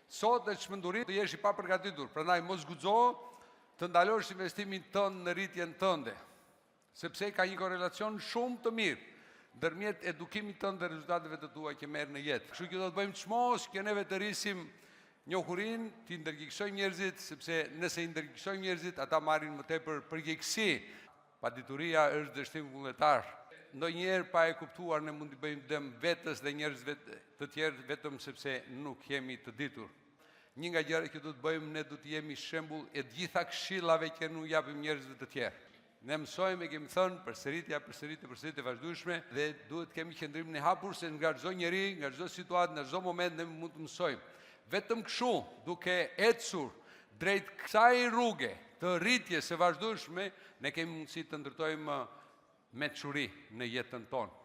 Sot është çmenduri të jesh i papërgatitur, prandaj mos guxo të ndalosh investimin tënd në rritjen tënde, sepse ka një korrelacion shumë të mirë ndërmjet edukimit tënd dhe rezultateve të tua që merr në jetë. Kështu që do të bëjmë çmos që neve të rrisim njohurinë, t'i ndërgjegjësojmë njerëzit, sepse nëse i ndërgjegjësojmë njerëzit, ata marrin më tepër përgjegjësi. Padituria është dështim vullnetar. Ndonjëherë pa e kuptuar ne mund t'i bëjmë dëm vetes dhe njerëzve të tjerë vetëm sepse nuk jemi të ditur. Një nga gjërat që duhet të bëjmë ne duhet të jemi shembull e të gjitha këshillave që ne u japim njerëzve të tjerë. Ne mësojmë e kemi thënë përsëritja, përsëritje, përsëritje e vazhdueshme dhe duhet të kemi qëndrimin e hapur se nga çdo njeri, nga çdo situatë, nga çdo moment ne mund të mësojmë. Vetëm kështu, duke ecur drejt kësaj rruge të rritjes së vazhdueshme, ne kemi mundësi të ndërtojmë mençuri në jetën tonë.